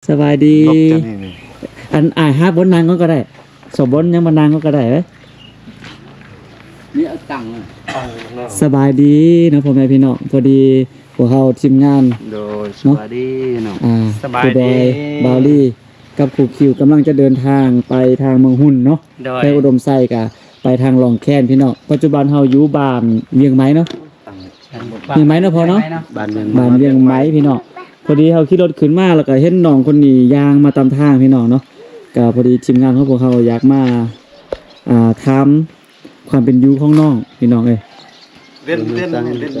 ສະບາຍດີ. ອັນ ອ້າຍຫາບ່ອນນັ່ງກ່ອນກໍໄດ້. ສອງບ່ອນຍັງບໍ່ນັ່ງກໍໄດ້ເດ້. ນີ້ເອົາຕັງ. ສະບາຍດີເນາະ ພໍ່ແມ່ພີ່ນ້ອງ. ພໍດີພວກເຮົາທີມງານ ໂດຍ ສະບາຍດີເນາະ. ອ່າ ສະບາຍດີ. ຄູດອຍ ບ່າວລີ ກັບຄູຄິວ ກຳລັງຈະເດີນທາງໄປທາງເມືອງຮຸນເນາະ. ໂດຍ. ແຂວງອຸດົມໄຊ ກະໄປທາງຫຼອງແຄນພີ່ນ້ອງ. ປັດຈຸບັນເຮົາຢູ່ບ້ານວຽງໄມ້ເນາະ. ວຽງໄມ້ເນາະພໍ່ເນາະ. ບ້ານວຽງໄມ້ ບ້ານວຽງໄມ້ພີ່ນ້ອງ. ພໍດີເຮົາຂີ່ລົດຂຶ້ນມາ ແລ້ວກໍເຫັນນ້ອງຄົນນີ້ຍ່າງມາຕາມທາງພີ່ນ້ອງເນາະ. ກໍພໍດີທີມງານຂອງພວກເຮົາຢາກມາ ອ່າ ຖາມຄວາມເປັນຢູ່ຂອງນ້ອງພີ່ນ້ອງເອີຍ. ເວັນ ເວັນ ເ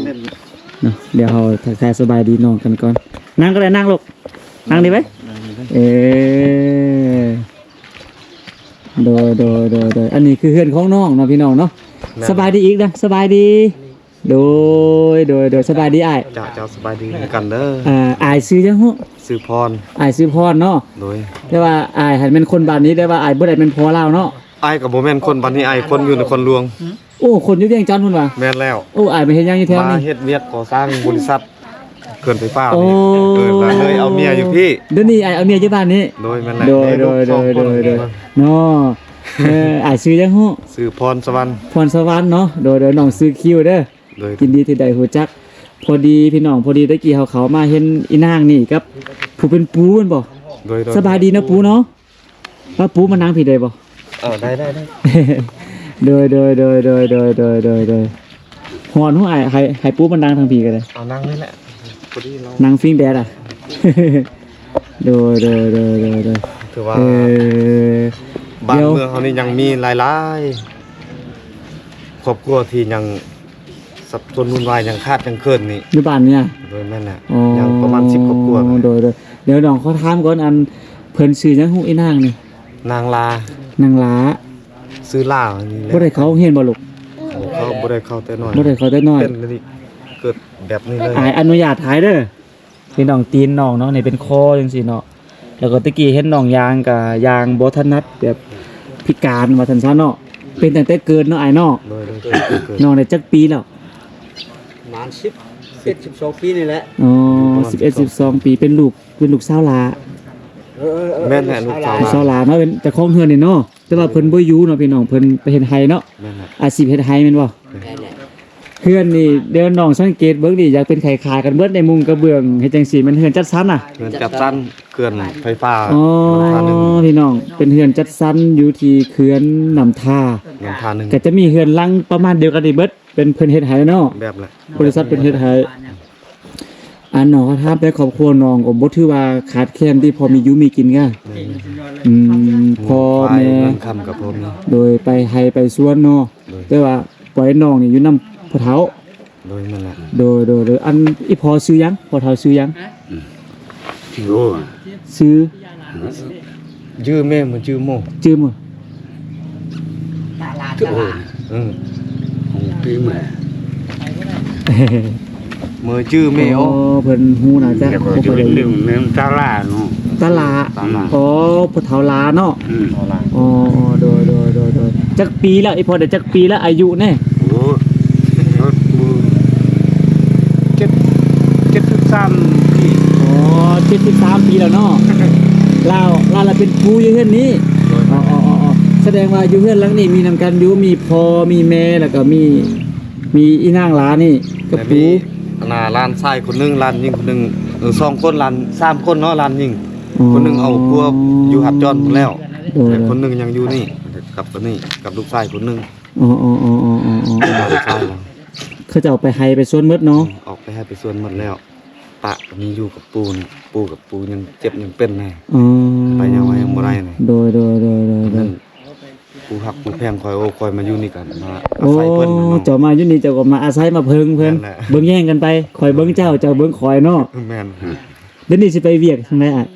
ວັນ ເນາະ. ດຽວເຮົາທັກທາຍສະບາຍດີນ້ອງກັນກ່ອນ. ນັ່ງກໍໄດ້ ນັ່ງລູກ. ນັ່ງນີ້ໄວ້. ເອີ ໂດຍ ໂດຍ ໂດຍ ໂດຍ. ອັນນີ້ຄືເຮືອນຂອງນ້ອງເນາະ ພີ່ນ້ອງເນາະ. ສະບາຍດີອີກນະ. ສະບາຍດີ. ໂດຍ ໂດຍ ໂດຍ ສະບາຍດີອ້າຍ. ເຈົ້າ ເຈົ້າ ສະບາຍດີຄືກັນເດີ. ອ່າ ອ້າຍຊື່ຫຍັງເນາະ? ຊື່ພອນ. ອ້າຍຊື່ພອນເນາະ. ໂດຍ. ແຕ່ວ່າອ້າຍຫັ້ນແມ່ນຄົນບ້ານນີ້ ແຕ່ວ່າອ້າຍບໍ່ໄດ້ແມ່ນພໍ່ລາວເນາະ. ອ້າຍກໍບໍ່ແມ່ນຄົນບ້ານນີ້ ອ້າຍຄົນຢູ່ນະຄອນຫຼວງ. ໂອ້ ຄົນຢູ່ວຽງຈັນພຸ້ນຫວາ? ແມ່ນແລ້ວ. ໂອ້ ອ້າຍມາເຮັດຫຍັງຢູ່ແຖວນີ້? ມາເຮັດວຽກກໍ່ສ້າງບໍລິສັດເຂື່ອນໄຟຟ້ານີ້. ໂອ້ ເອີ ແລ້ວເລີຍເອົາເມຍຢູ່ພີ້. ດຽວນີ້ອ້າຍເອົາເມຍຢູ່ບ້ານນີ້. ໂດຍ ແມ່ນແຫຼະ. ໂດຍ ໂດຍ ໂດຍ ໂດຍ ໂດຍ ເນາະ. ເອີ ອ້າຍຊື່ຫຍັງເນາະ? ຊື່ພອນສະຫວັນ. ພອນສະຫວັນເນາະ. ໂດຍ ໂດຍ ນ້ອງຊື່ຄິວເດີ. ໂດຍ ຍິນດີທີ່ໄດ້ຮູ້ຈັກ. ພໍດີພີ່ນ້ອງ ພໍດີຕະກີ້ເຮົາເຂົ້າມາເຫັນອີນາງນີ້ກັບຜູ້ເປັນປູແມ່ນບໍ່? ໂດຍ ໂດຍ. ສະບາຍດີເນາະປູເນາະ. ວ່າປູມານັ່ງພີ້ໄດ້ບໍ່? ເອີ ໄດ້ ໄດ້ ໄດ້. ໂດຍ ໂດຍ ໂດຍ ໂດຍ ຮ້ອນຮູ້ອ້າຍ ໃຫ້ ໃຫ້ປູມານັ່ງທາງພີ້ກໍໄດ້. ເອົານັ່ງນີ້ແຫຼະ ພໍດີເຮົານັ່ງຟິງແດດອະ. ໂດຍ ໂດຍ ໂດຍ ໂດຍ ໂດຍ. ຖືວ່າ ເອີ ບ້ານເມືອງເຮົານີ້ຍັງມີຫຼາຍໆຄອບຄົວທີ່ຍັງ ສັບສົນວຸ່ນວາຍ ຍັງຂາດຍັງເຂີນນີ້ ຢູ່ບ້ານນີ້ນະ. ໂດຍ ແມ່ນແຫຼະ. ອໍ ຍັງປະມານສິບຄອບຄົວ. ໂດຍ ໂດຍ. ດຽວນ້ອງຂໍຖາມກ່ອນ ອັນ ເພິ່ນຊື່ຫຍັງ ຮູ້ອີນາງນີ້? ນາງລາ. ນາງລາ. ຊື່ລານີ້ແຫຼະ. ບໍ່ໄດ້ເຂົ້າໂຮງຮຽນບໍ່ລູກ? ບໍ່ເຂົ້າ ບໍ່ໄດ້ເຂົ້າແຕ່ນ້ອຍ. ບໍ່ໄດ້ເຂົ້າແຕ່ນ້ອຍ. ເປັນອັນນີ້ ເກີດແບບນີ້ເລີຍ. ອ້າຍອະນຸຍາດຖ່າຍເດີ. ນີ້ນ້ອງຕີນນ້ອງເນາະ ນີ້ເປັນຄໍຈັ່ງຊີ້ເນາະ. ແລ້ວກໍຕະກີ້ເຫັນນ້ອງຍ່າງກໍຍ່າງບໍ່ຖະໜັດ ແບບພິການວ່າຊັ້ນຊະເນາະ. ເປັນຕັ້ງແຕ່ເກີດເນາະອ້າຍເນາະ. ໂດຍ ໂດຍ ເກີດ ເກີດ. ນ້ອງໄດ້ຈັກປີແລ້ວ? ປະມານສິບເອັດ ສິບສອງປີນີ້ແຫຼະ. ອໍ ສິບເອັດ ສິບສອງປີ. ເປັນລູກ ເປັນລູກສາວຫຼ້າ. ເອີ ເອີ ເອີ ແມ່ນແຫຼະ ລູກສາວຫຼ້າ. ລູກສາວຫຼ້າເນາະ ເປັນເຈົ້າຂອງເຮືອນນີ້ເນາະ. ແຕ່ວ່າເພິ່ນບໍ່ຢູ່ເນາະ ພີ່ນ້ອງ ເພິ່ນໄປເຮັດໄຮ່ເນາະ. ແມ່ນແຫຼະ. ອາຊີບເຮັດໄຮ່ແມ່ນບໍ່? ແມ່ນແຫຼະ. ເຮືອນນີ້ ດຽວນ້ອງສັງເກດເບິ່ງນີ້ ຢາກເປັນຄ້າຍໆກັນເບິດໃນມຸງກະເບື້ອງເຮັດຈັ່ງຊີ້ ແມ່ນເຮືອນຈັດສັນນະ? ເຮືອນຈັດສັນເຂື່ອນໄຟຟ້າ. ອໍ ນ້ຳທາໜຶ່ງ. ພີ່ນ້ອງ ເປັນເຮືອນຈັດສັນຢູ່ທີ່ເຂື່ອນນ້ຳທາ. ນ້ຳທາໜຶ່ງ. ກໍຈະມີເຮືອນຫຼັງປະມານດຽວກັນນີ້ເບິດ ເປັນເພິ່ນເຮັດໃຫ້ເນາະ. ແບບລະ ບໍລິສັດເພິ່ນເຮັດໃຫ້. ອັນນ້ອງກໍຖາມແຕ່ຄອບຄົວນ້ອງກໍບໍ່ຖືວ່າຂາດແຄນທີ່ພໍມີຢູ່ມີກິນກະ. ແມ່ນ. ອືມ ພໍ່ແມ່ ເງິນຄຳກໍພໍມີ. ໂດຍ ໄປໄຮ່ໄປສວນເນາະ. ໂດຍ. ແຕ່ວ່າ ປ່ອຍນ້ອງນີ້ຢູ່ນຳພໍ່ເຖົ້າ. ໂດຍ ນັ້ນແຫຼະ. ໂດຍ ໂດຍ ໂດຍ. ອັນອີ່ພໍ່ຊື່ຫຍັງ? ພໍ່ເຖົ້າຊື່ຫຍັງ? ອືມ ຊື່ ຊື່ ຈື່ແມ່ ບໍ່ຈື່ໂມ ຈື່ໂມ ຈື່ໂອ. ເອີ ຂອງປີໃໝ່ ເມີຈື່ແມ່. ໂອ້ ໂອ້ ເພິ່ນຮູ້ໜ້າຈະບໍ່ຄ່ອຍໄດ້ຍິນ. ຕາຫຼ້າເນາະ ຕາຫຼ້າ. ອໍ ພໍ່ເຖົ້າຫຼ້າເນາະ. ອືມ ອໍ ໂດຍ ໂດຍ ໂດຍ ໂດຍ. ຈັກປີແລ້ວ ອີ່ພໍ່ໄດ້ຈັກປີແລ້ວ ອາຍຸແນ່? ໂອ້ ເຈັດ ເຈັດສິບສາມປີ. ອໍ ເຈັດສິບສາມປີແລ້ວເນາະ. ລາວ ລາວລະເປັນປູຢູ່ເຮືອນນີ້. ໂດຍ. ອໍ ສະແດງວ່າຢູ່ເຮືອນຫຼັງນີ້ມີນຳກັນຢູ່ ມີພໍ່ ມີແມ່ ແລ້ວກໍມີ ມີອີນາງຫຼ້ານີ້ກັບປູ. ມີ ອັນນ່າ ຫຼານຊາຍຄົນໜຶ່ງ ຫຼານຍິງຄົນໜຶ່ງ. ເອີ ສອງຄົນ ຫຼານ ສາມຄົນເນາະ ຫຼານຍິງ. ອໍ ຄົນໜຶ່ງເອົາຜົວຢູ່ຫາດຈອນພຸ້ນແລ້ວ. ໂດຍ. ແຕ່ຄົນໜຶ່ງຍັງຢູ່ນີ້ ກັບອັນນີ້ ກັບລູກຊາຍຄົນໜຶ່ງ. ອໍ ອໍ ອໍ ອໍ ອໍ ອໍ ຫຼານຊາຍລະ ເຂົາເຈົ້າໄປໄຮ່ໄປສວນໝົດເນາະ. ອືມ ອອກໄປໄຮ່ໄປສວນໝົດແລ້ວ. ປະນີ້ຢູ່ກັບປູນີ້ ປູກັບປູຍັງເຈັບຍັງເປັນແນ່. ອໍ ໄປຫຍັງມາຍັງບໍ່ໄດ້ແນ່. ໂດຍ ໂດຍ ໂດຍ ໂດຍ ໂດຍ. ຜູ້ຮັກຜູ້ແພງຂ້ອຍ ໂອ້ ຂ້ອຍມາຢູ່ນີ້ກໍມາອາໄສເພິ່ນເນາະ. ໂອ້ ເຈົ້າມາຢູ່ນີ້ເຈົ້າກໍມາອາໄສມາເພິ່ງເພິ່ນ. ແມ່ນແຫຼະ. ເບິ່ງແຍງກັນໄປ ຂ້ອຍເບິ່ງເຈົ້າ ເຈົ້າເບິ່ງຂ້ອຍເນາະ. ແມ່ນ. ດຽວນີ້ຊິໄປວຽກທາງໃດອ້າຍ?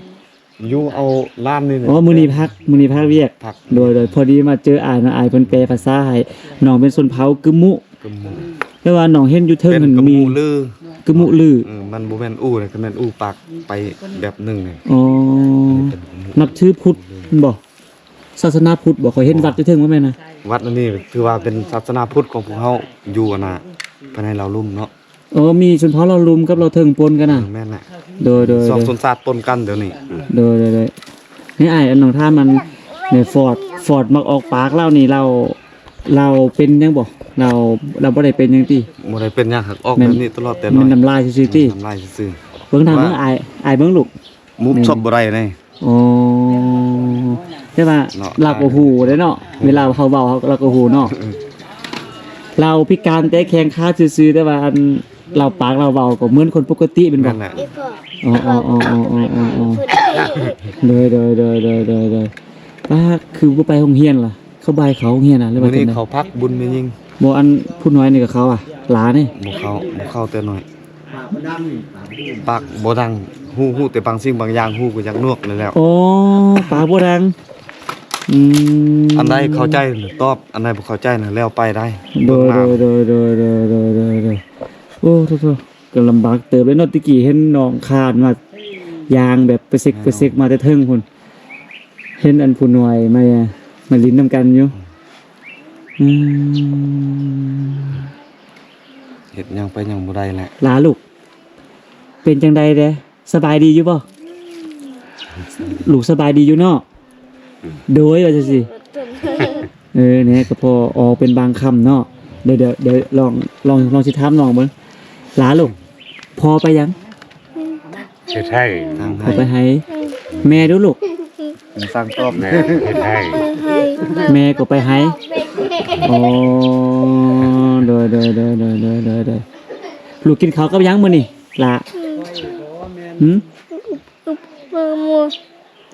ຢູ່ເອົາຫຼານນີ້. ອໍ ມື້ນີ້ພັກ ມື້ນີ້ພັກວຽກ. ພັກ. ໂດຍ ໂດຍ. ພໍດີມາເຈີອ້າຍເນາະ ອ້າຍເພິ່ນແປພາສາໃຫ້. ນ້ອງເປັນຊົນເຜົ່າກຶມມຸ. ກຶມມຸ. ແຕ່ວ່ານ້ອງເຫັນຢູ່ເທິງຫັ້ນມີ ກຶມມຸລື. ເອີ ມັນບໍ່ແມ່ນອູ້ນະ ຄັນແມ່ນອູ້ປາກໄປແບບໜຶ່ງນີ້. ອໍ ນັບຖືພຸດແມ່ນບໍ່? ສາສະໜາພຸດບໍ່? ຂ້ອຍເຫັນວັດຢູ່ເທິງ ບໍ່ແມ່ນນະ? ວັດອັນນີ້ຖືວ່າເປັນສາສະໜາພຸດຂອງພວກເຮົາຢູ່ອັນນ່າ ພາຍໃນລາວລຸ່ມເນາະ. ໂອ້ ມີຊົນເຜົ່າເຜົ່າລຸ່ມກັບເຜົ່າເທິງປົນກັນນະ. ແມ່ນແຫຼະ. ໂດຍໆໆ ສອງຊົນຊາດປົນກັນດຽວນີ້. ໂດຍໆໆ ນີ້ອ້າຍ ອັນນ້ອງຖາມ ອັນ ໃນຟອດ ຟອດມັກອອກປາກລາວນີ້ ລາວ ລາວເປັນຫຍັງບໍ່? ລາວ ລາວບໍ່ໄດ້ເປັນຫຍັງຕິ? ບໍ່ໄດ້ເປັນຫຍັງ ຫາກອອກແບບນີ້ຕະຫຼອດແຕ່ນ້ອຍ. ແມ່ນນ້ຳລາຍຊື່ໆຕິ? ແມ່ນນ້ຳລາຍຊື່ໆ. ເບິ່ງທາງເບິ່ງອ້າຍ ອ້າຍເບິ່ງລູກ. ມຸບຊົບບໍ່ໄດ້ເດ້. ອໍ ແຕ່ວ່າ ເນາະ ລາວກໍຮູ້ເດ້ເນາະ ເວລາເຮົາເວົ້າ ເຮົາ ລາວກໍຮູ້ເນາະ. ລາວພິການແຕ່ແຂ້ງຂາຊື່ໆ ແຕ່ວ່າອັນລາວປາກລາວເວົ້າກໍເໝືອນຄົນປົກກະຕິແມ່ນບໍ່? ແມ່ນແຫຼະ. ອໍໆໆໆໆໆ ໂດຍໆໆໆໆ ປ້າ ຄືບໍ່ໄປໂຮງຮຽນລະ? ເຂົາບໍ່ໃຫ້ເຂົ້າໂຮງຮຽນນະ ຫຼືວ່າຈັ່ງໃດ? ມື້ນີ້ເຂົາພັກບຸນແມ່ຍິງ. ບໍ່ ອັນຜູ້ນ້ອຍນີ້ກໍເຂົ້າອະ? ຫຼານນີ້ ບໍ່ເຂົ້າ ບໍ່ເຂົ້າແຕ່ນ້ອຍ. ປາກບໍ່ດັງ ຮູ້ ຮູ້ແຕ່ບາງສິ່ງບາງຢ່າງ ຮູ້ກໍຢາກນວກແລ້ວ. ອໍ ປາກບໍ່ດັງ. ອືມ ອັນໃດເຂົ້າໃຈຕອບ ອັນໃດບໍ່ເຂົ້າໃຈນະແລ້ວໄປໄດ້. ໂດຍໆໆໆ ໂອ້ ໂທ້ໆ ກໍລຳບາກເຕີບເລີຍເນາະ. ແຕ່ກີ້ເຫັນນ້ອງຄານມາ ຍ່າງແບບປະເຊັກປະເຊັກມາແຕ່ເທິງພຸ້ນ ເຫັນອັນຜູ້ນ້ອຍມາ ມາຫຼິ້ນນຳກັນຢູ່. ອືມ ເຮັດຫຍັງໄປຫຍັງບໍ່ໄດ້ແຫຼະ. ຫຼາລູກ ເປັນຈັ່ງໃດແດ່? ສະບາຍດີຢູ່ບໍ່? ລູກສະບາຍດີຢູ່ເນາະ? ໂດຍ ວ່າຈັ່ງຊີ້. ເອີ ແນ່ ກໍພໍອອກເປັນບາງຄຳເນາະ. ດຽວ ດຽວ ດຽວລອງ ລອງ ລອງຊິຖາມນ້ອງເບິ່ງ. ຫຼາລູກ ພໍ່ໄປຫຍັງ? ເຮັດໄຮ່. ພໍ່ໄປໄຮ່. ແມ່ດູລູກ? ສັ່ງຕອບ. ແມ່ເຮັດໄຮ່. ແມ່ກໍໄປໄຮ່. ອໍ ໂດຍໆໆ ລູກກິນເຂົ້າກັບຫຍັງມື້ນີ້ຫຼ້າ? ຫື?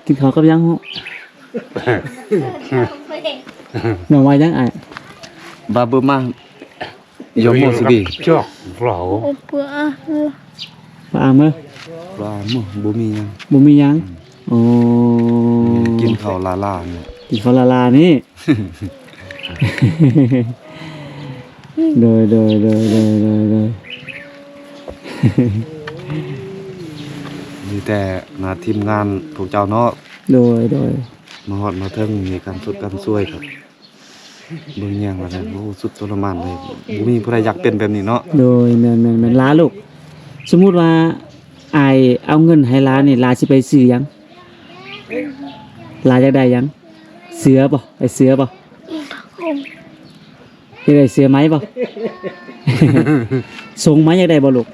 ກິນເຂົ້າກັບຫຍັງ? ນ້ອງວ່າຫຍັງອ້າຍ? ບາເບີມາ Yo mo sibi. Chok flau. ປາມເອີ ປາມເອີ ບໍ່ມີຫຍັງ. ບໍ່ມີຫຍັງ. ອືມ ອໍ ກິນເຂົ້າລ້າໆນີ້ ກິນເຂົ້າລ້າໆນີ້. ໂດຍໆໆໆໆ ມີແຕ່ໜ້າທີມງານພວກເຈົ້າເນາະ. ໂດຍໆ ມາຮອດມາເຖິງ ມີການຊຸດການຊ່ວຍ ເບິ່ງແຍງວ່າຊັ້ນ. ໂອ້ ສຸດທໍລະມານເລີຍ. ບໍ່ມີຜູ້ໃດຢາກເປັນແບບນີ້ເນາະ. ໂດຍ ແມ່ນໆໆ ຫຼາລູກ. ສົມມຸດວ່າອ້າຍເອົາເງິນໃຫ້ຫຼານີ້ ຫຼາຊິໄປຊື້ຫຍັງ? ຫຼາຢາກໄດ້ຫຍັງ? ເສືອບໍ່? ໄດ້ເສືອບໍ່? ຢາກໄດ້ເສືອໃໝ່ບໍ່? ຊົງໃໝ່ຢາກໄດ້ບໍ່ລູກ?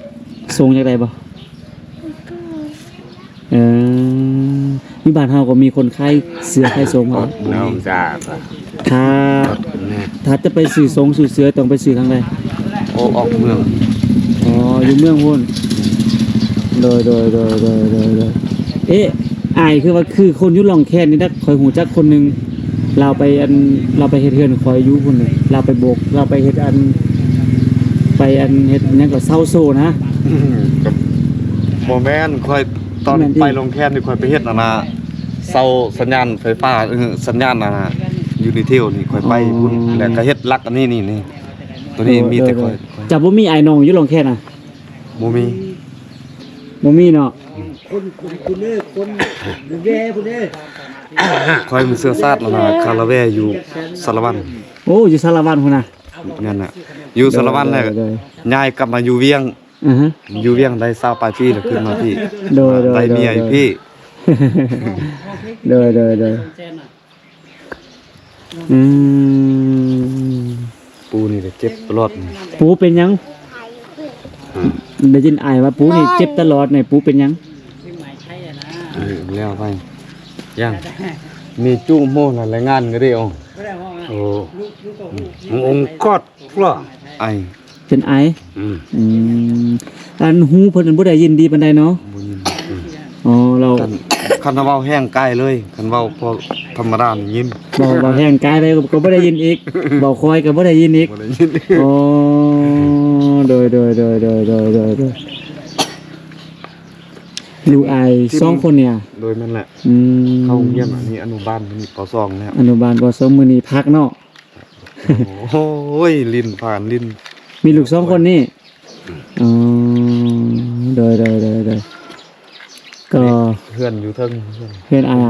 ຊົງຢາກໄດ້ບໍ່? ເອີ ຢູ່ບ້ານເຮົາກໍມີຄົນຂາຍເສືອຂາຍຊົງເນາະ. ບໍ່ມີ. ຖ້າ ຖ້າຈະໄປຊື້ຊົງຊື້ເສືອ ຕ້ອງໄປຊື້ທາງໃດ? ໂອ້ ອອກເມືອງ. ອໍ ຢູ່ເມືອງພຸ້ນ. ໂດຍໆໆ ເອ ອ້າຍ ຄືວ່າ ຄືຄົນຢູ່ລ່ອງແຄນນີ້ນະ ຂ້ອຍຮູ້ຈັກຄົນໜຶ່ງ ລາວໄປອັນ ລາວໄປເຮັດເຮືອນຂ້ອຍຢູ່ພຸ້ນ. ລາວໄປໂບກ ລາວໄປເຮັດອັນ ໄປອັນເຮັດຫຍັງກໍເຊົ່າໂສ້ນະ. ບໍ່ແມ່ນ ຂ້ອຍຕອນ ແມ່ນຕິ ໄປລ່ອງແຄນນີ້ ຂ້ອຍໄປເຮັດອັນນ່າ ເຊົ່າສັນຍານໄຟຟ້າ ເອີ ສັນຍານອັນນ່າ ຢູນີເທວນີ້ ຂ້ອຍໄປພຸ້ນ. ອໍ ແລ້ວກໍເຮັດຫຼັກອັນນີ້ນີ້ ນີ້ ໂຕນີ້ມີແຕ່ຂ້ອຍ. ເຈົ້າບໍ່ມີອ້າຍນ້ອງຢູ່ລ່ອງແຄນນະ? ບໍ່ມີ. ບໍ່ມີເນາະ. ຄົນ ຄົນ ຄົນເດີ ຄົນແວພຸ້ນເດີ. ຂ້ອຍມັນເຊື້ອຊາດລະນາ ຄາລາແວຢູ່ສາລະວັນ. ໂອ້ ຢູ່ສາລະວັນພຸ້ນນະ. ນັ້ນນະ ຢູ່ສາລະວັນແລ້ວ ໂດຍ ໂດຍ ຍ້າຍກັບມາຢູ່ວຽງ. ອືຮຶ ຢູ່ວຽງໄດ້ຊາວປາຍປີແລ້ວ ຂຶ້ນມາພີ້. ໂດຍ ໂດຍ ໄດ້ເມຍຢູ່ພີ້. ໂດຍ ໂດຍ ໂດຍ ໂດຍ. ອືມ ປູນີ້ກໍເຈັບຕະຫຼອດ. ປູເປັນຫຍັງ? ໄດ້ຍິນອ້າຍວ່າປູນີ້ເຈັບຕະຫຼອດນີ້ ປູເປັນຫຍັງ? ເອີ ແລ້ວໄປ ຍັງມີຈຸໂມລະລາຍງານກໍໄດ້ອອກ. ໂອ້ ອືມ ອົງກອດ ໄອ ເປັນໄອ. ອືມ ອືມ ອັນຫູເພິ່ນບໍ່ໄດ້ຍິນດີປານໃດເນາະ. ບໍ່ຍິນ. ອືມ ອໍ ລາວ ຄັນ ຄັນເວົ້າແຮງກາຍເລີຍ ຄັນເວົ້າພໍທຳມະດານີ້ຍິນ. ເວົ້າ ເວົ້າແຮງກາຍເລີຍກໍບໍ່ໄດ້ຍິນອີກ ເວົ້າຄ່ອຍກໍບໍ່ໄດ້ຍິນອີກ. ບໍ່ໄດ້ຍິນ. ອໍ ໂດຍ ໂດຍ ໂດຍ ໂດຍ ໂດຍ ໂດຍ ໂດຍ. ລູກອ້າຍສອງຄົນນີ້. ໂດຍ ແມ່ນແຫຼະ. ອືມ ເຂົ້າໂຮງຮຽນ ອັນນີ້ອະນຸບານ ປ.ສອງ ແລ້ວ. ອະນຸບານ ປ.ສອງ ມື້ນີ້ພັກເນາະ. ໂອ້ຍ ຫຼິ້ນຜ່ານຫຼິ້ນ. ມີລູກສອງຄົນນີ້. ອໍ ໂດຍ ໂດຍ ໂດຍ ໂດຍ. ກໍເຮືອນຢູ່ເທິງ ເຮືອນອ້າຍ.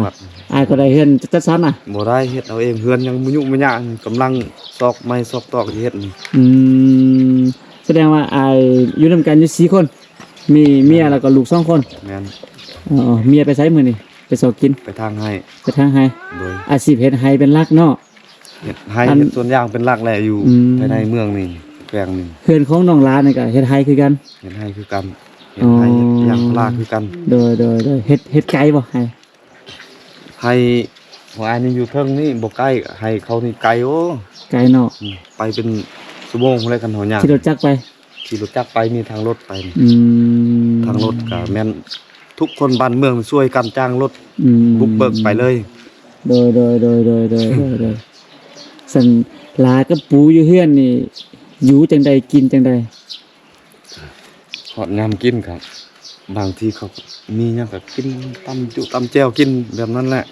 ອ້າຍກໍໄດ້ເຮືອນຈັດສັນນະ? ບໍ່ໄດ້ ເຮັດເອົາເອງ. ເຮືອນຍັງມະຍຸມະຍະ ກຳລັງຊອກໄມ້ຊອກຕອກເຮັດນີ້. ອືມ ສະແດງວ່າອ້າຍຢູ່ນຳກັນຢູ່ສີ່ຄົນ ມີເມຍແລ້ວກໍລູກສອງຄົນ. ແມ່ນ. ອໍ ເມຍໄປໃສມື້ນີ້? ໄປຊອກກິນ ໄປຖາງໄຮ່. ໄປຖາງໄຮ່. ໂດຍ. ອາຊີບເຮັດໄຮ່ເປັນຫຼັກເນາະ? ເຮັດໄຮ່ ອັນ ເຮັດສວນຢາງເປັນຫຼັກແຫຼະ ຢູ່ ອືມ ພາຍໃນເມືອງນີ້ ແຂວງນີ້. ເຮືອນຂອງນ້ອງຫຼານີ້ກໍເຮັດໄຮ່ຄືກັນ? ເຮັດໄຮ່ຄືກັນ ເຮັດໄຮ່ ອໍ ເຮັດຢາງພາລາຄືກັນ. ໂດຍ ໂດຍ ໂດຍ. ເຮັດ ເຮັດໄກບໍ່ໄຮ່? ໄຮ່ຂອງອ້າຍນີ້ຢູ່ເທິງນີ້ບໍ່ໃກ້ ໄຮ່ເຂົານີ້ໄກ. ໂອ້ ໄກເນາະ. ອືມ ໄປເປັນຊົ່ວໂມງພຸ້ນແຫຼະ ຄັນເຮົາຍ່າງ. ຂີ່ລົດຈັກໄປ? ຂີ່ລົດຈັກໄປ ມີທາງລົດໄປ. ອືມ ທາງລົດກໍແມ່ນທຸກຄົນບ້ານເມືອງຊ່ວຍກັນຈ້າງລົດ ອືມ ບຸກເບີກໄປເລີຍ. ໂດຍ ໂດຍ ໂດຍ ໂດຍ ໂດຍ ໂດຍ. ຊັ້ນຫຼາກັບປູຢູ່ເຮືອນນີ້ ຢູ່ຈັ່ງໃດ ກິນຈັ່ງໃດ? ຮອດຍາມກິນກໍບາງທີເຂົາມີຫຍັງກໍກິນ ຕຳຈຸຕຳແຈ່ວ ກິນແບບນັ້ນແຫຼະ.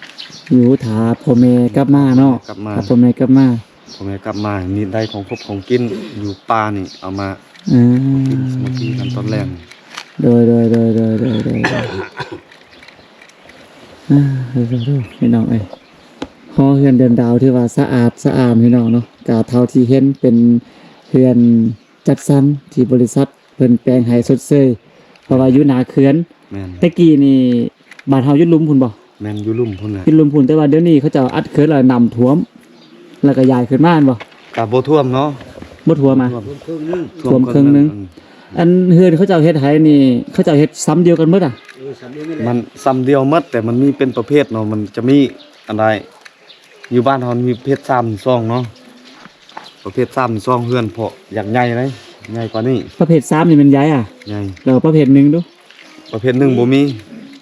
ຢູ່ຖ້າພໍ່ແມ່ກັບມາເນາະ. ກັບມາ ຖ້າພໍ່ແມ່ກັບມາ. ພໍ່ແມ່ກັບມາ ມີໄດ້ຂອງຄົບຂອງກິນຢູ່ປ່ານີ້ ເອົາມາ ເອີ ກິນສາມັກຄີກັນຕອນແລງ. ໂດຍ ໂດຍ ໂດຍ ໂດຍ ໂດຍ ໂດຍ. ອ່າ ໂດຍ ໂດຍ ໂດຍ ພີ່ນ້ອງເອີຍ ຫໍເຮືອນເດືອນດາວ ຖືວ່າສະອາດສະອ້ານ ພີ່ນ້ອງເນາະ. ກະເທົ່າທີ່ເຫັນເປັນເຮືອນຈັດສັນທີ່ບໍລິສັດ ເພິ່ນແປງໃຫ້ຊົດເຊີຍ ເພາະວ່າຢູ່ໜ້າເຂື່ອນ. ແມ່ນ. ແຕ່ກີ້ນີ້ບ້ານເຮົາຢູ່ລຸ່ມພຸ້ນບໍ່? ແມ່ນ ຢູ່ລຸ່ມພຸ້ນແຫຼະ. ຢູ່ລຸ່ມພຸ້ນ ແຕ່ວ່າດຽວນີ້ເຂົາເຈົ້າອັດເຂື່ອນແລ້ວ ນ້ຳຖ້ວມ ແລ້ວກໍຍ້າຍຂຶ້ນມາແມ່ນບໍ່? ກໍບໍ່ຖ້ວມເນາະ. ບໍ່ຖ້ວມມາ? ຖ້ວມເຄິ່ງໜຶ່ງ. ຖ້ວມເຄິ່ງໜຶ່ງ. ອືມ ອັນເຮືອນເຂົາເຈົ້າເຮັດໃຫ້ນີ້ ເຂົາເຈົ້າເຮັດຊຳດຽວກັນໝົດອະ? ເອີ ຊຳດຽວນີ້ແຫຼະ. ມັນຊຳດຽວໝົດ ແຕ່ມັນມີເປັນປະເພດເນາະ. ມັນຈະມີອັນໃດ ຢູ່ບ້ານເຮົາມີປະເພດສາມສອງເນາະ. ປະເພດສາມສອງ ເຮືອນເພາະຢາກໃຫຍ່ເລີຍ ໃຫຍ່ກວ່ານີ້. ປະເພດສາມນີ້ແມ່ນໃຫຍ່ອະ? ໃຫຍ່. ແລ້ວປະເພດໜຶ່ງດູ? ປະເພດໜຶ່ງບໍ່ມີ.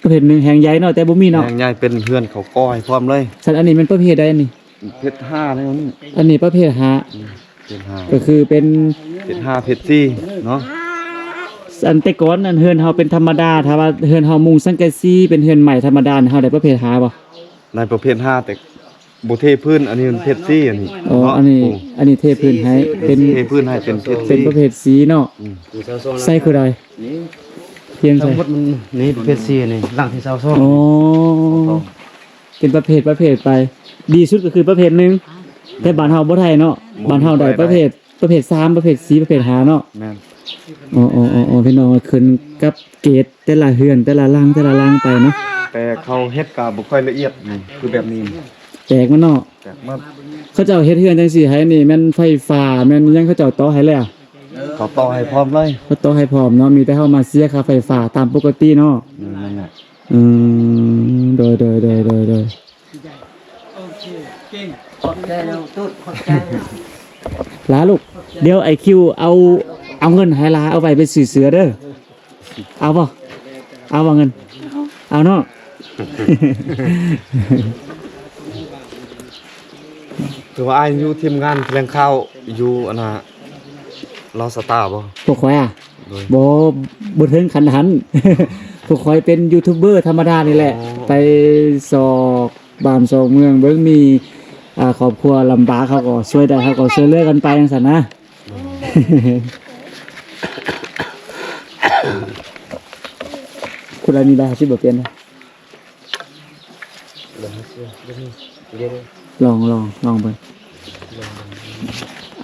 ປະເພດໜຶ່ງແຮງໃຫຍ່ເນາະ ແຕ່ບໍ່ມີເນາະ. ແຮງໃຫຍ່ ເປັນເຮືອນເຂົາກໍ່ໃຫ້ພ້ອມເລີຍ. ຊັ້ນອັນນີ້ແມ່ນປະເພດໃດອັນນີ້? ເພດຫ້າແລ້ວນີ້. ອັນນີ້ປະເພດຫ້າ. ອືມ ເພດຫ້າ ກໍຄືເປັນ ເພດຫ້າ ເພດສີ່ເນາະ. ອັນແຕ່ກ່ອນອັນເຮືອນເຮົາເປັນທຳມະດາ ຖ້າວ່າເຮືອນເຮົາມຸງສັງກະສີ ເປັນເຮືອນໄມ້ທຳມະດາ ເຮົາໄດ້ປະເພດຫ້າບໍ່? ໃນປະເພດຫ້າ ແຕ່ບໍ່ເທພື້ນ. ອັນນີ້ມັນເພດສີ່ ອັນນີ້. ອໍ ເນາະ. ອັນນີ້ ໂອ້ ອັນນີ້ເທພື້ນໃຫ້ເປັນ ເທພື້ນໃຫ້ເປັນເພດສີ່ ເປັນປະເພດສີ່ເນາະ. ອືມ ໃສ່ຜູ້ໃດ? ນີ້ ຮຽນໃສ່ ທັງໝົດມັນ ນີ້ເພດສີ່ ນີ້ຫຼັງທີຊາວສອງ. ອໍ ເປັນປະເພດ ປະເພດໄປ. ດີສຸດກໍຄືປະເພດໜຶ່ງ ແຕ່ບ້ານເຮົາບໍ່ໄດ້ເນາະ. ບໍ່ ບ້ານເຮົາໄດ້ປະເພດ ປະເພດສາມ ປະເພດສີ່ ປະເພດຫ້າເນາະ. ແມ່ນ. ອໍ ພີ່ນ້ອງ ຂຶ້ນກັບເກດແຕ່ລະເຮືອນ ແຕ່ລະຫຼັງ ແຕ່ລະຫຼັງໄປເນາະ. ແຕ່ເຂົາເຮັດກໍບໍ່ຄ່ອຍລະອຽດນີ້ ຄືແບບນີ້ ແຕກມັນເນາະ. ແຕກໝົດ. ເຂົາເຈົ້າເຮັດເຮືອນຈັ່ງຊີ້ໃຫ້ນີ້ ແມ່ນໄຟຟ້າ ແມ່ນຫຍັງ ເຂົາເຈົ້າຕໍ່ໃຫ້ແລ້ວ? ເຂົາຕໍ່ໃຫ້ພ້ອມເລີຍ. ເຂົາຕໍ່ໃຫ້ພ້ອມເນາະ. ມີແຕ່ເຮົາມາເສຍຄ່າໄຟຟ້າຕາມປົກກະຕິເນາະ. ແມ່ນແຫຼະ. ອືມ ໂດຍ ໂດຍ ໂດຍ ໂດຍ ໂດຍ. ໂອເຄ ເກັ່ງ. ຂອບໃຈນະຕູດ ຂອບໃຈ. ລາລູກ ດຽວໄອຄິວເອົາ ເອົາເງິນໃຫ້ລາ ເອົາໄວ້ໄປຊື້ເສື້ອເດີ. ເອົາບໍ່? ເອົາບໍ່ເງິນ? ເອົາເນາະ. ຖືວ່າອ້າຍຢູ່ທີມງານຖະແຫຼງຂ່າວຢູ່ອັນນ່າ ລາວສະຕາບໍ່? ພວກຂ້ອຍອະ? ໂດຍ. ບໍ່ ບໍ່ເຖິງຂັ້ນຫັ້ນ. ພວກຂ້ອຍເປັນຢູທູບເບີທຳມະດານີ້ແຫຼະ. ອໍ ໄປຊອກບ້ານຊອກເມືອງເບິ່ງ ມີ ອ່າ ຄອບຄົວລຳບາກ ເຮົາກໍຊ່ວຍໄດ້ ເຮົາກໍຊ່ວຍເຫຼືອກັນໄປຈັ່ງຊັ້ນນະ. ຜູ້ໃດມີໃບຫ້າສິບບໍ່ປ່ຽນນະ? ລອງ ລອງ ລອງເບິ່ງ.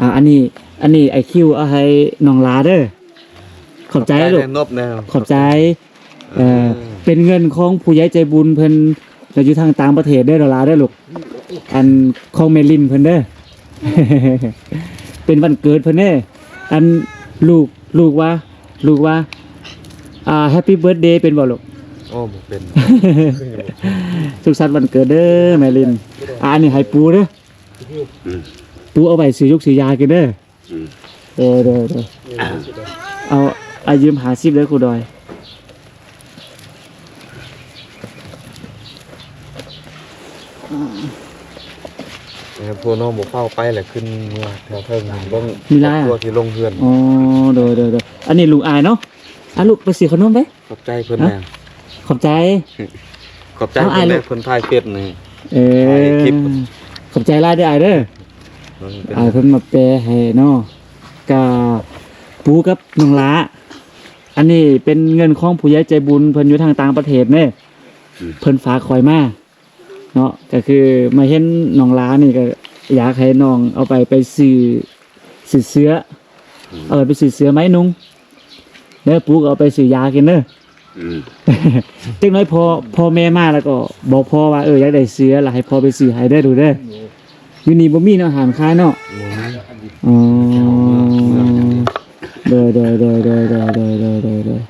ອ່າ ອັນນີ້ ອັນນີ້ໄອຄິວເອົາໃຫ້ນ້ອງຫຼາເດີ. ຂອບໃຈ ຂອບໃຈລູກ ແນ່ນອບແນ່. ຂອບໃຈ. ເອີ ເອີ ເປັນເງິນຂອງຜູ້ໃຫຍ່ໃຈບຸນເພິ່ນ ແລ້ວຢູ່ທາງຕ່າງປະເທດເດີ ໂດລາເດີລູກ. ອັນຂອງແມ່ລິນເພິ່ນເດີ ເປັນວັນເກີດເພິ່ນເດ້. ອັນລູກ ລູກວ່າ ລູກວ່າ ອ່າ Happy Birthday ເປັນບໍ່ລູກ? ໂອ້ ບໍ່ເປັນ. ສຸກສັນວັນເກີດເດີແມ່ລິນ. ອ່າ ອັນນີ້ໃຫ້ປູເດີ. ອືມ ປູເອົາໄວ້ຊື້ຢົກຊື້ຢາກິນເດີ. ອືມ ເອີ ໂດຍ ໂດຍ. ເອົາ ອາ ຢືມຫ້າສິບເດີຄູດອຍ. ແມ່ນ ພວກນ້ອງບໍ່ຟ້າວໄປແຫຼະ ຂຶ້ນເມືອແຖວເທິງເບິ່ງ ມີຫຼາຍ ຄອບຄົວທີ່ລົງເຮືອນ. ອໍ ໂດຍ ໂດຍ ໂດຍ. ອັນນີ້ລຸງອາຍເນາະ. ອ່ະ ລູກໄປຊື້ຂະໜົມໄປ. ຂອບໃຈເພິ່ນແຫຼະ. ຂອບໃຈ ຂອບໃຈເພິ່ນແຫຼະ. ເພິ່ນຖ່າຍເຟສນີ້. ເອີ ຖ່າຍຄລິບ. ຂອບໃຈຫຼາຍເດີອ້າຍເດີ. ອາຍເພິ່ນມາແປໃຫ້ເນາະ. ກະປູກັບນ້ອງຫຼາ ອັນນີ້ເປັນເງິນຂອງຜູ້ໃຫຍ່ໃຈບຸນ ເພິ່ນຢູ່ທາງຕ່າງປະເທດເດ້. ອືມ ເພິ່ນຝາກຂ້ອຍມາເນາະ. ກະຄືມາເຫັນນ້ອງຫຼານີ້ ກະຢາກໃຫ້ນ້ອງເອົາໄປ ໄປຊື້ ຊື້ເສື້ອ ເອົາໄປຊື້ເສື້ອໃໝ່ນຸ່ງເດີ. ປູກໍເອົາໄປຊື້ຢາກິນເດີ. ອືມ ຈັກໜ້ອຍພໍ່ ພໍ່ແມ່ມາແລ້ວກໍບອກພໍ່ວ່າ ເອີ ຢາກໄດ້ເສື້ອ ລະໃຫ້ພໍ່ໄປຊື້ໃຫ້ເດີ ລູກເດີ. ຢູ່ນີ້ບໍ່ມີເນາະ ຮ້ານຂາຍເນາະ. ບໍ່ມີ. ອໍ ເມືອງ ເມືອງຢ່າງດຽວ. ໂດຍ ໂດຍ ໂດຍ ໂດຍ.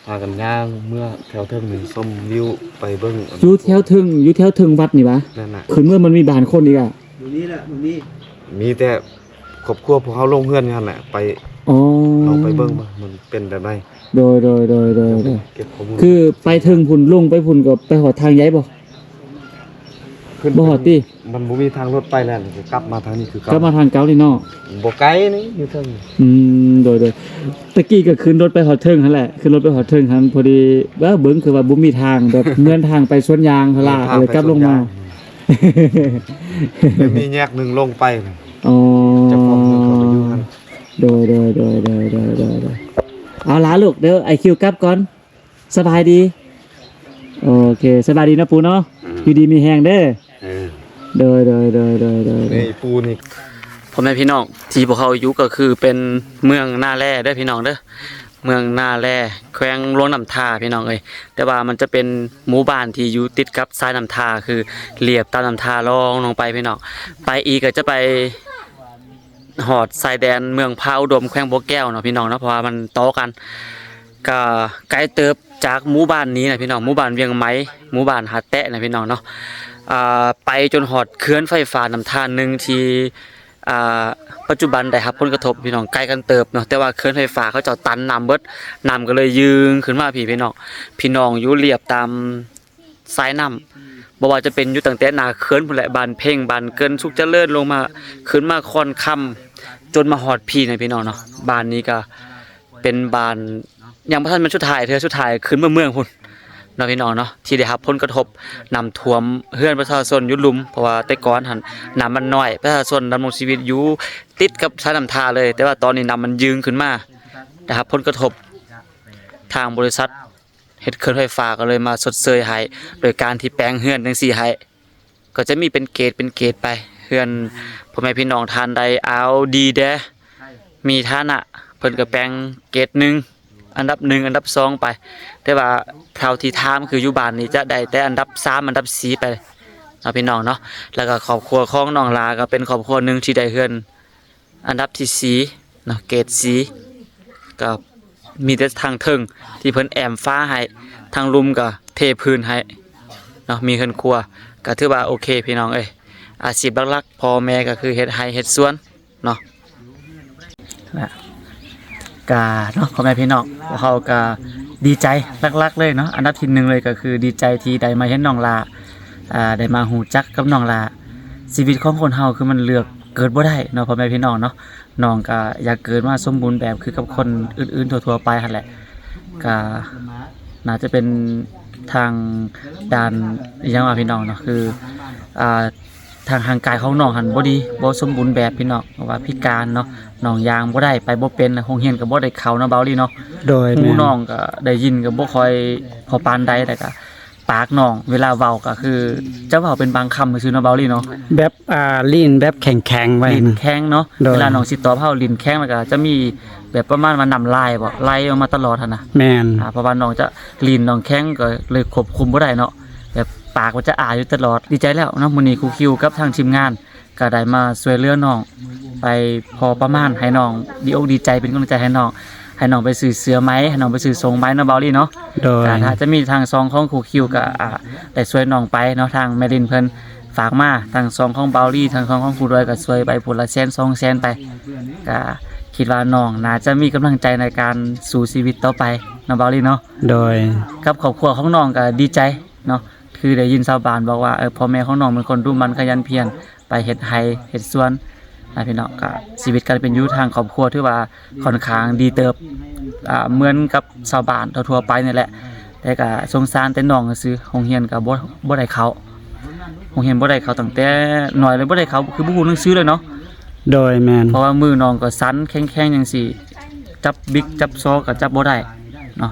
ພາກັນຍ່າງເມືອແຖວເທິງນີ້ ຊົມວິວ ໄປເບິ່ງ ຢູ່ແຖວເທິງ ຢູ່ແຖວເທິງວັດນີ້ຫວາ? ນັ້ນນະ ຂຶ້ນເມືອມັນມີບ້ານຄົນອີກອະ? ບໍ່ມີລະ ບໍ່ມີ. ມີແຕ່ຄອບຄົວພວກເຮົາລົງເຮືອນຫັ້ນແຫຼະ ໄປ. ອໍ ລອງໄປເບິ່ງວ່າມັນເປັນແບບໃດ. ໂດຍ ໂດຍ ໂດຍ ໂດຍ ໂດຍ. ເກັບຂໍ້ມູນ ຄືໄປເທິງພຸ້ນ ລົງໄປພຸ້ນກໍໄປຮອດທາງໃຫຍ່ບໍ່? ຂຶ້ນ ບໍ່ຮອດຕິ? ມັນບໍ່ມີທາງລົດໄປແລ້ວ ກໍກັບມາທາງນີ້ຄືເກົ່າ. ກັບມາທາງເກົ່ານີ້ເນາະ. ບໍ່ໄກນີ້ ຢູ່ເທິງ. ອືມ ໂດຍ ໂດຍ. ຕະກີ້ກໍຂຶ້ນລົດໄປຮອດເທິງຫັ້ນແຫຼະ ຂຶ້ນລົດໄປຮອດເທິງຫັ້ນ ພໍດີ ເບິ່ງ ເບິ່ງຄືວ່າບໍ່ມີທາງ ແບບເໝືອນທາງໄປສວນຢາງຫັ້ນລະ ເໝືອນທາງໄປສວນຢາງ ກໍເລີຍກັບລົງມາ. ມັນມີແຍກໜຶ່ງລົງໄປນະ. ອໍ ເຈົ້າຂອງເຮືອນເຂົາກໍຢູ່ຫັ້ນ. ໂດຍ ໂດຍ ໂດຍ. ເອົາລະລູກ ດຽວອ້າຍຄິວກັບກ່ອນ. ສະບາຍດີ. ໂອເຄ ສະບາຍດີເນາະປູເນາະ. ອືມ ຢູ່ດີມີແຮງເດີ. ເອີ ໂດຍ ໂດຍ ໂດຍ ໂດຍ ໂດຍ. ນີ້ປູນີ້ ພໍ່ແມ່ພີ່ນ້ອງ ທີ່ພວກເຮົາຢູ່ກໍຄືເປັນເມືອງນາແລເດີພີ່ນ້ອງເດີ. ເມືອງນາແລ ແຂວງຫຼວງນ້ຳທາພີ່ນ້ອງເອີຍ. ແຕ່ວ່າມັນຈະເປັນໝູ່ບ້ານທີ່ຢູ່ຕິດກັບຊາຍນ້ຳທາ ຄືລຽບຕາມນ້ຳທາລອງລົງໄປພີ່ນ້ອງ. ໄປອີກກໍຈະໄປຮອດຊາຍແດນເມືອງຜາອຸດົມ ແຂວງບໍ່ແກ້ວເນາະພີ່ນ້ອງເນາະ ເພາະວ່າມັນຕໍ່ກັນ. ກໍໄກເຕີບຈາກໝູ່ບ້ານນີ້ນະພີ່ນ້ອງ ໝູ່ບ້ານວຽງໃໝ່ ໝູ່ບ້ານຫາດແຕະນະພີ່ນ້ອງເນາະ. ອ່າ ໄປຈົນຮອດເຂື່ອນໄຟຟ້ານ້ຳທາໜຶ່ງ ທີ່ ອ່າ ປັດຈຸບັນໄດ້ຮັບຜົນກະທົບພີ່ນ້ອງ ໄກກັນເຕີບເນາະ. ແຕ່ວ່າເຂື່ອນໄຟຟ້າເຂົາເຈົ້າຕັນນ້ຳເບິດ ນ້ຳກໍເລີຍຢືງຂຶ້ນມາພີ້ພີ່ນ້ອງ. ພີ່ນ້ອງຢູ່ລຽບຕາມ ສາຍນ້ຳ ບໍ່ວ່າຈະເປັນຢູ່ຕັ້ງແຕ່ໜ້າເຂື່ອນພຸ້ນແຫຼະ ບ້ານເພັງ ບ້ານເກີນ ສຸກຈະເລີນ ລົງມາ ຂຶ້ນມາຄອນຄຳ ຈົນມາຮອດພີ້ນະພີ່ນ້ອງເນາະ. ບ້ານນີ້ກໍເປັນບ້ານຍັງບໍ່ທັນແມ່ນສຸດທ້າຍເທື່ອ ສຸດທ້າຍຂຶ້ນເມືອງ ເມືອງພຸ້ນເນາະພີ່ນ້ອງເນາະ ທີ່ໄດ້ຮັບຜົນກະທົບນ້ຳຖ້ວມເຮືອນປະຊາຊົນຢູ່ລຸ່ມ. ເພາະວ່າແຕ່ກ່ອນຫັ້ນນ້ຳມັນນ້ອຍ ປະຊາຊົນດຳລົງຊີວິດຢູ່ຕິດກັບສາຍນ້ຳທາເລີຍ ແຕ່ວ່າຕອນນີ້ນ້ຳມັນຢືງຂຶ້ນມາ ໄດ້ຮັບຜົນກະທົບ ທາງບໍລິສັດ ເຮັດເຂື່ອນໄຟຟ້າກໍເລີຍມາຊົດເຊີຍໃຫ້ ໂດຍການທີ່ແປງເຮືອນຈັ່ງຊີ້ໃຫ້ ກໍຈະມີເປັນເກດ ເປັນເກດໄປ. ເຮືອນພໍ່ແມ່ພີ່ນ້ອງທ່ານໃດເອົາດີແດ່ ມີຖານະ ເພິ່ນກໍແປງເກດໜຶ່ງ ອັນດັບໜຶ່ງ ອັນດັບສອງໄປ. ແຕ່ວ່າເທົ່າທີ່ຖາມຄືຢູ່ບ້ານນີ້ຈະໄດ້ແຕ່ອັນດັບສາມ ອັນດັບສີ່ໄປເນາະພີ່ນ້ອງເນາະ. ແລ້ວກໍຄອບຄົວຂອງນ້ອງຫຼ້າກໍເປັນຄອບຄົວໜຶ່ງທີ່ໄດ້ເຮືອນ ອັນດັບທີສີ່ເນາະ ເກດສີ່ ກໍມີແຕ່ທາງເທິງທີ່ເພິ່ນແອ້ມຝາໃຫ້ ທາງລຸ່ມກໍເທພື້ນໃຫ້ເນາະ ມີເຮືອນຄົວ ກໍຖືວ່າໂອເຄພີ່ນ້ອງເອີຍ. ອາຊີບຫຼັກໆ ພໍ່ແມ່ກໍຄືເຮັດໄຮ່ເຮັດສວນເນາະ. ກະເນາະ ພໍ່ແມ່ພີ່ນ້ອງ ພວກເຮົາກະດີໃຈຫຼັກໆເລີຍເນາະ. ອັນດັບທີໜຶ່ງເລີຍກໍຄືດີໃຈທີ່ໄດ້ມາເຫັນນ້ອງຫຼ້າ ອ່າ ໄດ້ມາຮູ້ຈັກກັບນ້ອງຫຼ້າ. ຊີວິດຂອງຄົນເຮົາຄືມັນເລືອກເກີດບໍ່ໄດ້ເນາະ ພໍ່ແມ່ພີ່ນ້ອງເນາະ. ນ້ອງກະຢາກເກີດມາສົມບູນແບບຄືກັບຄົນອື່ນໆທົ່ວໆໄປຫັ້ນແຫຼະ. ກະໜ້າຈະເປັນທາງດ້ານ ອີຫຍັງວະ ພີ່ນ້ອງເນາະ ຄື ອ່າ ທາງຮ່າງກາຍຂອງນ້ອງຫັ້ນບໍ່ດີ ບໍ່ສົມບູນແບບພີ່ນ້ອງ ເພາະວ່າພິການເນາະ. ນ້ອງຍ່າງບໍ່ໄດ້ ໄປບໍ່ເປັນ ໂຮງຮຽນກໍບໍ່ໄດ້ເຂົ້າເນາະ ເບົາລີເນາະ. ໂດຍ ຫູ ແມ່ນ ນ້ອງກໍໄດ້ຍິນກໍບໍ່ຄ່ອຍພໍປານໃດ ແລ້ວກໍປາກນ້ອງເວລາເວົ້າກໍຄືຈະເວົ້າເປັນບາງຄຳຊື່ໆເນາະ ເບົາລີເນາະ. ແບບ ອ່າ ລີ້ນແບບແຂງໆໄວ້ ລີ້ນແຂງເນາະ. ໂດຍ ເວລານ້ອງຊິຕອບເຮົາ ລີ້ນແຂງ ແລ້ວກໍຈະມີແບບປະມານວ່ານ້ຳລາຍບໍ ໄຫຼອອກມາຕະຫຼອດຫັ້ນນະ. ແມ່ນ ອ່າ ເພາະວ່ານ້ອງຈະລີ້ນ ນ້ອງແຂງ ກໍເລີຍຄວບຄຸມບໍ່ໄດ້ເນາະ ແບບປາກມັນຈະອ້າຢູ່ຕະຫຼອດ. ດີໃຈແລ້ວເນາະ ມື້ນີ້ຄູຄິວກັບທາງທີມງານ ກໍໄດ້ມາຊ່ວຍເຫຼືອນ້ອງໄປພໍປະມານ ໃຫ້ນ້ອງດີອົກດີໃຈ ເປັນກຳລັງໃຈໃຫ້ນ້ອງ ໃຫ້ນ້ອງໄປຊື້ເສື້ອໃໝ່ ໃຫ້ນ້ອງໄປຊື້ຊົງໃໝ່ເນາະ ເບົາລີເນາະ. ໂດຍ ກໍຖ້າຈະມີທາງຊ່ອງຂອງຄູຄິວກໍ ອ່າ ໄດ້ຊ່ວຍນ້ອງໄປເນາະ ທາງແມ່ລິນເພິ່ນຝາກມາ. ທາງຊ່ອງຂອງເບົາລີ ທາງຊ່ອງຂອງຄູດອຍກໍຊ່ວຍໄປຜູ້ລະແສນສອງແສນໄປ. ກໍຄິດວ່ານ້ອງໜ້າຈະມີກຳລັງໃຈໃນການສູ້ຊີວິດຕໍ່ໄປເນາະ ເບົາລີເນາະ. ໂດຍ ກັບຄອບຄົວຂອງນ້ອງກໍດີໃຈເນາະ ຄືໄດ້ຍິນຊາວບ້ານບອກວ່າ ເອີ ພໍ່ແມ່ຂອງນ້ອງເປັນຄົນດຸໝັ່ນຂະຫຍັນພຽນ ໄປເຮັດໄຮ່ເຮັດສວນນະພີ່ນ້ອງ. ກໍຊີວິດການເປັນຢູ່ທາງຄອບຄົວຖືວ່າຄ່ອນຂ້າງດີເຕີບ ອ່າ ເໝືອນກັບຊາວບ້ານທົ່ວໆໄປນີ້ແຫຼະ. ແຕ່ກໍສົງສານແຕ່ນ້ອງຊື່ໆ ໂຮງຮຽນກໍບໍ່ ບໍ່ໄດ້ເຂົ້າ ໂຮງຮຽນບໍ່ໄດ້ເຂົ້າຕັ້ງແຕ່ນ້ອຍເລີຍ ບໍ່ໄດ້ເຂົ້າ ຄືບໍ່ຮູ້ໜັງສືເລີຍເນາະ. ໂດຍ ແມ່ນ ເພາະວ່າມືນ້ອງກໍສັ່ນແຂງໆຈັ່ງຊີ້ ຈັບບິກຈັບຊໍກໍຈັບບໍ່ໄດ້ເນາະ.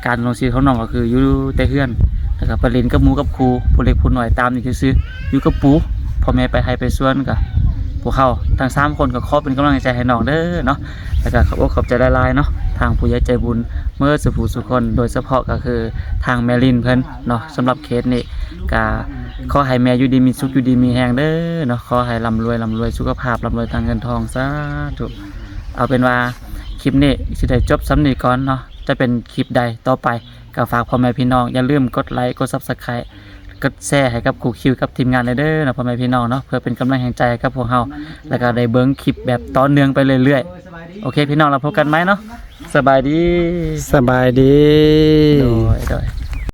ການລົງຊີວິດຂອງນ້ອງກໍຄືຢູ່ແຕ່ເຮືອນ ແລ້ວກໍໄປຫຼິ້ນກັບໝູ່ກັບຄູ່ ຜູ້ເລັກຜູ້ນ້ອຍຕາມນີ້ຊື່ໆ ຢູ່ກັບປູ່. ພໍ່ແມ່ໄປໄຮ່ໄປສວນກໍ ພວກເຮົາທັງສາມຄົນກໍຂໍເປັນກຳລັງໃຈໃຫ້ນ້ອງເດີເນາະ ແລ້ວກໍຂອບອົກຂອບໃຈຫຼາຍໆເນາະ ທາງຜູ້ໃຫຍ່ໃຈບຸນເໝິດສູ່ຜູ້ສູ່ຄົນ ໂດຍສະເພາະກໍຄືທາງແມ່ລິນເພິ່ນເນາະ ສຳລັບເຄສນີ້ ກໍຂໍໃຫ້ແມ່ຢູ່ດີມີສຸກ ຢູ່ດີມີແຮງເດີເນາະ ຂໍໃຫ້ລ່ຳລວຍ ລ່ຳລວຍສຸຂະພາບ ລ່ຳລວຍທາງເງິນທອງ ສາທຸ. ເອົາເປັນວ່າຄລິບນີ້ຊິໄດ້ຈົບສ່ຳນີ້ກ່ອນເນາະ ຈະເປັນຄລິບໃດຕໍ່ໄປ ກໍຝາກພໍ່ແມ່ພີ່ນ້ອງ ຢ່າລືມກົດໄລ ກົດ Subscribe ກົດແຊໃຫ້ກັບຄູຄິວກັບທີມງານແດ່ເດີເນາະ ພໍ່ແມ່ພີ່ນ້ອງເນາະ ເພື່ອເປັນກຳລັງແຮງໃຈໃຫ້ກັບພວກເຮົາ ແລ້ວກໍໄດ້ເບິ່ງຄລິບແບບຕໍ່ເນື່ອງໄປເລື້ອຍໆ. ໂອເຄ ພີ່ນ້ອງ ແລ້ວພົບກັນໃໝ່ເນາະ ສະບາຍດີ ສະບາຍດີ.